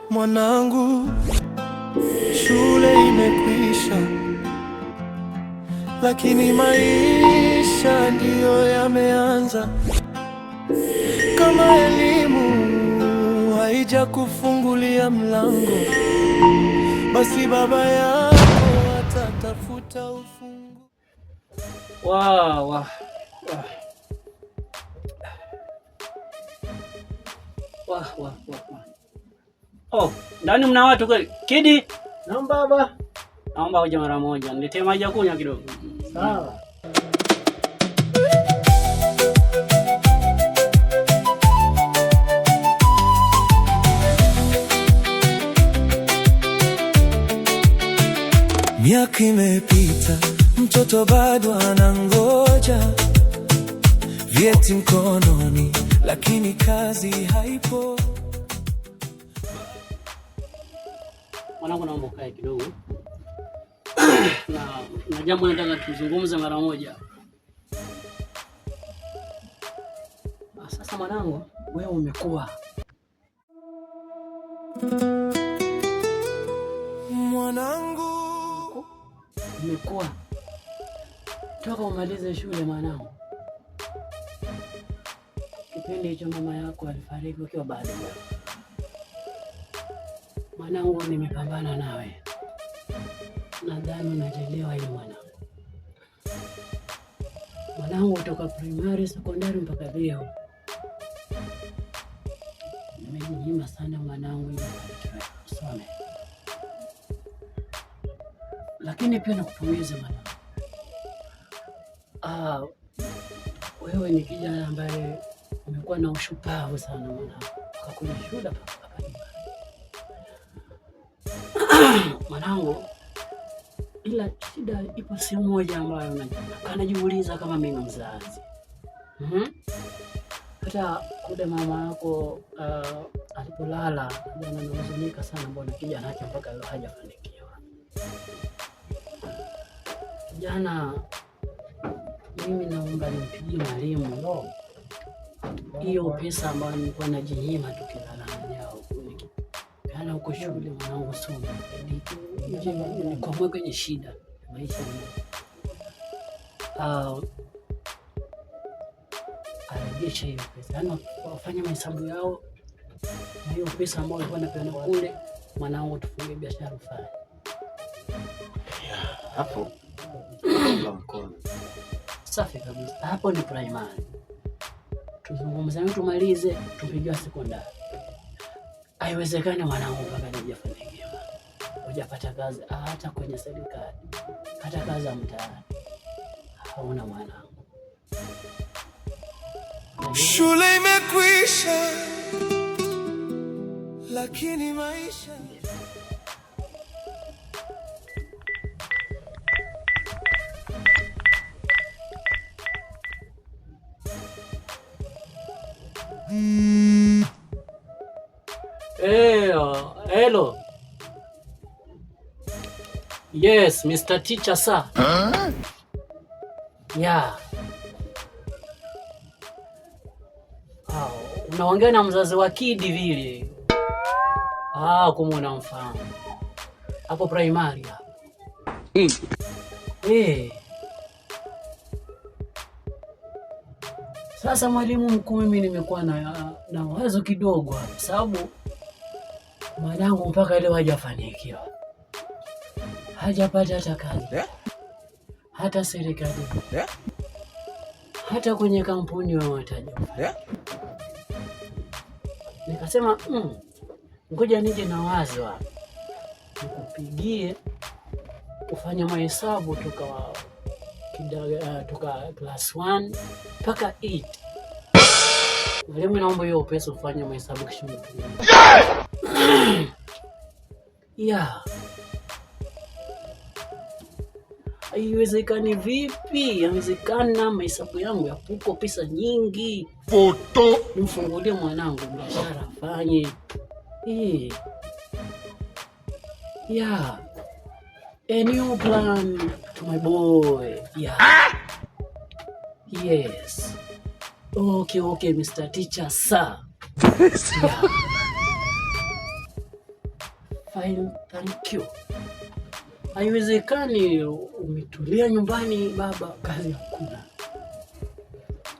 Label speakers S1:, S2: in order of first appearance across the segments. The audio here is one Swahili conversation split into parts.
S1: Mwanangu, shule imekwisha, lakini maisha ndiyo yameanza. Kama elimu haijakufungulia mlango, basi baba yako atatafuta ufunguo.
S2: Wa wa wa wa wa wa. Oh, ndani mna watu kweli? Kidi?
S3: Naam baba.
S2: Naomba uje mara moja. Niletee maji ya kunywa kidogo.
S3: Sawa.
S1: Miaka imepita, mtoto bado anangoja, vyeti mkononi, lakini kazi haipo.
S2: Mwanangu, naomba ukae kidogo na jambo nataka tuzungumze mara moja. Sasa mwanangu, wewe umekuwa
S1: Mwanangu,
S2: umekuwa toka umalize shule mwanangu. Kipindi hicho mama yako alifariki ukiwa bado mdogo. Mwanangu, nimepambana nawe, nadhani unalielewa hili mwanangu. Mwanangu, kutoka primary, sekondari mpaka leo nimejinyima sana mwanangu, ili ufanikiwe usome, lakini pia nakupongeza mwanangu. Ah, wewe ni kijana ambaye umekuwa na ushupavu sana mwanangu, ukakuja shule hapa nyumbani mwanangu, ila shida ipo sehemu moja ambayo najiuliza kama mimi mzazi Hata kule mama yako alipolala jana, amehuzunika sana, mbona kijana yake mpaka leo hajafanikiwa. Kijana, mimi naomba nimpigie mwalimu hiyo pesa ambayo nilikuwa najinyima tukilala yao nikipeana huko shule, mwanangu soma, nikwamue kwenye shida maisha. Arejeshe hiyo pesa, yaani wafanye mahesabu yao na hiyo pesa ambayo walikuwa napeana kule, mwanangu, tufunge biashara ufanye
S3: Hapo naunga mkono.
S2: Safi kabisa. Hapo ni primary, tuzungumze tumalize, tupigiwa sekondari. Haiwezekani mwanangu mpaka nijafanikiwa, hujapata kazi hata kwenye serikali, hata kazi ya mtaani hauna mwanangu.
S1: Shule imekwisha, lakini maisha.
S2: Hey, hello. Yes, Mr. Teacher sir. Huh? Yeah. Oh, unaongea na mzazi wa Kidi vile. Ah, kumbe unamfahamu. Hapo primary hapo. Eh. Sasa mwalimu mkuu, mimi nimekuwa na wazo kidogo hapa, sababu mwanangu mpaka leo hajafanikiwa, hajapata hata kazi, hata serikali, hata kwenye kampuni yoyote hajafanikiwa. Nikasema ngoja nije na wazo hapa, nikupigie ufanye mahesabu toka class 1 mpaka 8. Mwalimu, naomba hiyo pesa ufanye mahesabu kisha unitumie. Yeah. Haiwezekani vipi? Haiwezekana, mahesabu yangu yapuko pesa nyingi.
S4: Foto.
S2: Nimfungulie mwanangu biashara afanye. Eh. Yeah. A new plan to my boy. Yeah. Yes. Okay, Mr. Teacher, sir. Yeah. Fine, thank you. Haiwezekani umetulia nyumbani baba, kazi hakuna.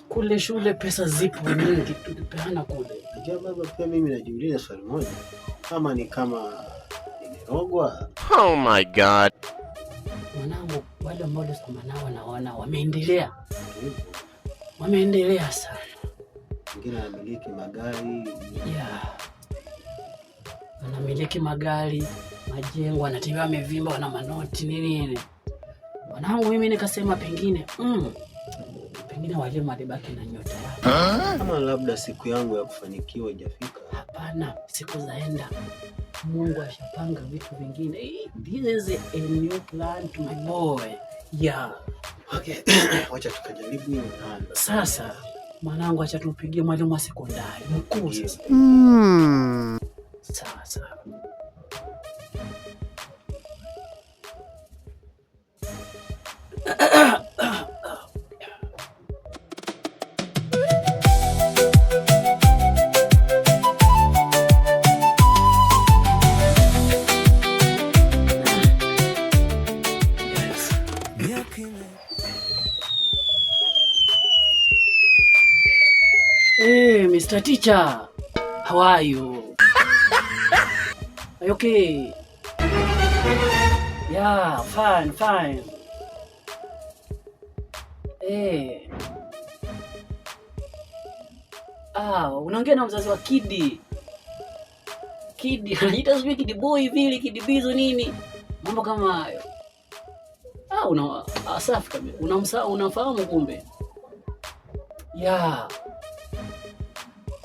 S2: Kule shule pesa zipo nyingi, tulipeana kule.
S3: Unajua baba, pia mimi najiuliza swali moja, kama ni kama nimerogwa.
S4: Oh my God.
S2: Mwanangu, wale ambao ulisoma nao naona wameendelea, wameendelea sana.
S3: Mwingine anamiliki magari.
S2: Yeah. Wanamiliki magari, majengo, wanatembea wamevimba, wana manoti nini nini. Mwanangu, mimi nikasema pengine pengine walimu walibaki na nyota yao.
S3: Kama labda siku yangu ya kufanikiwa haijafika.
S2: Hapana, siku zaenda, Mungu ashapanga vitu vingine. This is a new plan to my boy. Yeah.
S3: Okay, wacha tukajaribu hiyo nani.
S2: Sasa mwanangu, acha tumpigie mwalimu wa sekondari mkuu sasa. Sawa sawa. Yes.
S1: Miaka ime
S2: Hey, Mr. Teacher, how are you? Are you okay? Yeah, fine, fine. Hey. Ah, unaongea na mzazi wa Kidi. Kidi, anajiita sijui Kidi boy vile, Kidi bizo nini? Mambo kama hayo. Ah, una safi kabisa. Unamfahamu kumbe? Yeah.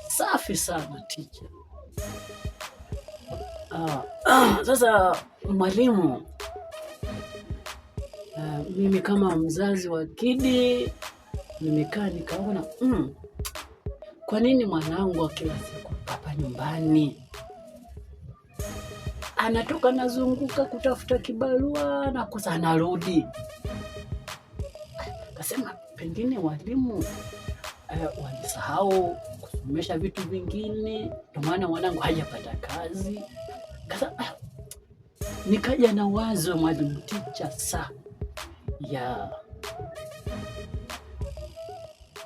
S2: Safi sana teacher. Ah, sasa mwalimu, mimi kama mzazi wa Kidi nimekaa nikaona, kwa nini mwanangu wa kila siku hapa nyumbani anatoka nazunguka kutafuta kibarua na kosa anarudi. Kasema pengine walimu walisahau kusomesha vitu vingine, ndio maana mwanangu hajapata kazi. Kasa, nikaja na wazo mwalimu teacher sa ya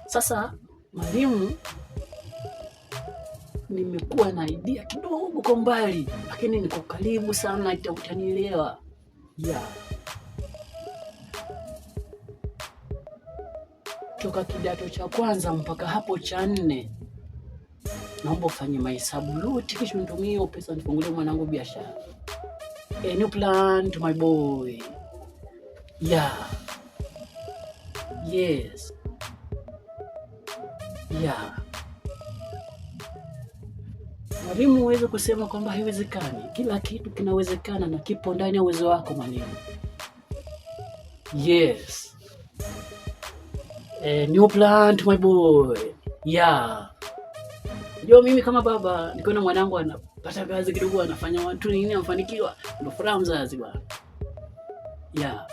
S2: sasa mwalimu, nimekuwa na idea kidogo kwa mbali, lakini niko karibu sana, utanielewa ya toka kidato cha kwanza mpaka hapo cha nne, naomba ufanye mahesabu yote, kisha nitumie hiyo pesa nifungulie mwanangu biashara. A new plan to my boy. Yeah. Yes. Yeah. Mwalimu, huwezi kusema kwamba haiwezekani. Kila kitu kinawezekana na kipo ndani ya uwezo wako mwalimu. Yes. A new plan to my boy. Yeah. Unajua mimi kama baba nikiona mwanangu anapata kazi kidogo, anafanya watu nini, amfanikiwa, ndio furaha mzazi bwana. Yeah.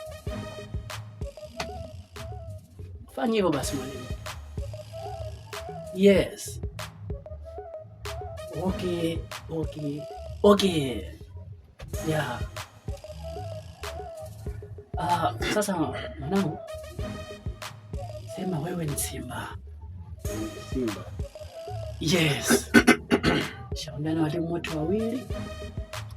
S2: Fanya hivyo basi mwalimu. Yes. Okay. Yeah. Ah, sasa mwanangu, sema wewe ni simba.
S3: Simba.
S2: Yes. Shaongea na walimu wote wawili.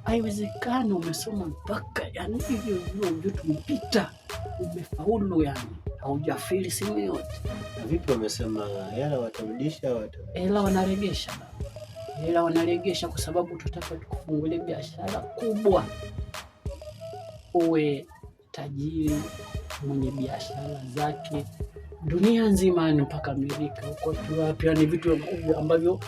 S2: Haiwezekani umesoma mpaka yani hivyo vyuo vyote umepita, umefaulu, yani haujafeli sehemu yote.
S3: Na vipi wamesema hela watarudisha
S2: Hela wanaregesha baba, hela wanaregesha kwa sababu tutaka tukufungulie biashara kubwa, uwe tajiri mwenye biashara zake dunia nzima, yani mpaka Amerika huko tu wapi, yani vitu ambavyo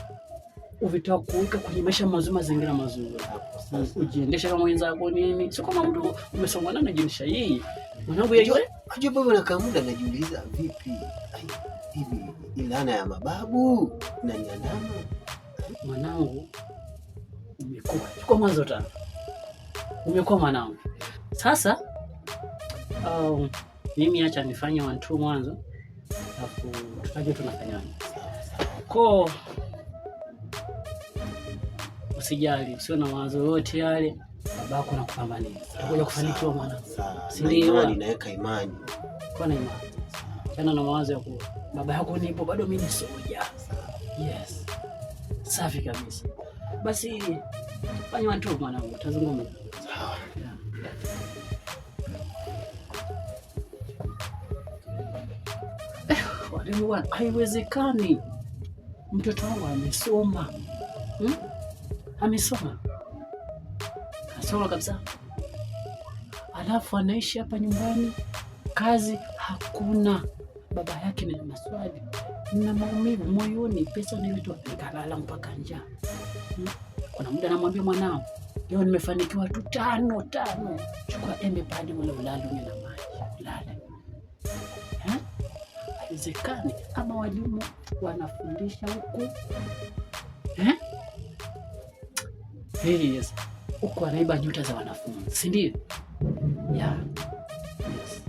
S2: uvitaka kuweka kwenye maisha mazuri, mazingira mazuri,
S3: Hapo sasa.
S2: ujiendesha kama mwenzako nini, sio kama mtu umesongana na jinisha hii mwanangu yeye.
S3: Unajua baba, nakaa muda najiuliza vipi, ai, hivi ilana ya mababu inaniandama.
S2: Mwanangu, Umekuwa. Chukua mwanzo tano. Umekuwa mwanangu. Sasa mimi acha nifanye 1 2 mwanzo. Alafu tutajua tunafanyaje. Ko usijali, usio na mawazo yote yale, babako nakupambania. Utakuja kufanikiwa mwanangu.
S3: Sawa.
S2: Si
S3: Na
S2: ndio?
S3: imani, naweka imani.
S2: Kuwa na imani. Achana na mawazo ya kuwa baba yako nipo bado mimi ni soja. Yes. Safi kabisa. Basi fanya 1 2 mwanangu, tutazungumza.
S3: Sawa.
S2: Yeah. Walimu bwana, haiwezekani. Mtoto wangu amesoma. Amesoma. Amesoma kabisa. Alafu anaishi hapa nyumbani, kazi hakuna. Baba yake ni maswali. Nina maumivu moyoni, pesa nilitoa nikalala mpaka njaa. Kuna muda namwambia mwanao, leo nimefanikiwa tu 5 5. Chukua embe pale ule ulale unywe na maji. Ulale. Haiwezekani. Ama walimu wanafundisha huku. Hey, yes. Huku anaiba nyota za wanafunzi, si ndio? Yeah. Yes.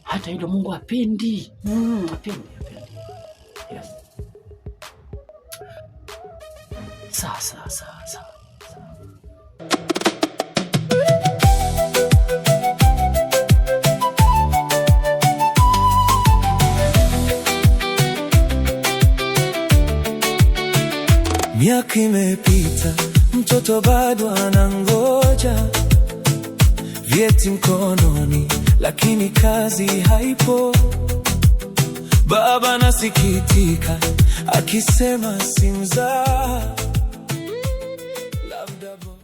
S2: Hata hilo Mungu hapendi. Hapendi, hapendi. Yes. Sawa, sawa, sawa, sawa.
S1: Miaka imepita, mtoto bado anangoja, vyeti mkononi, lakini kazi haipo. Baba anasikitika, akisema si mzaha, labda bo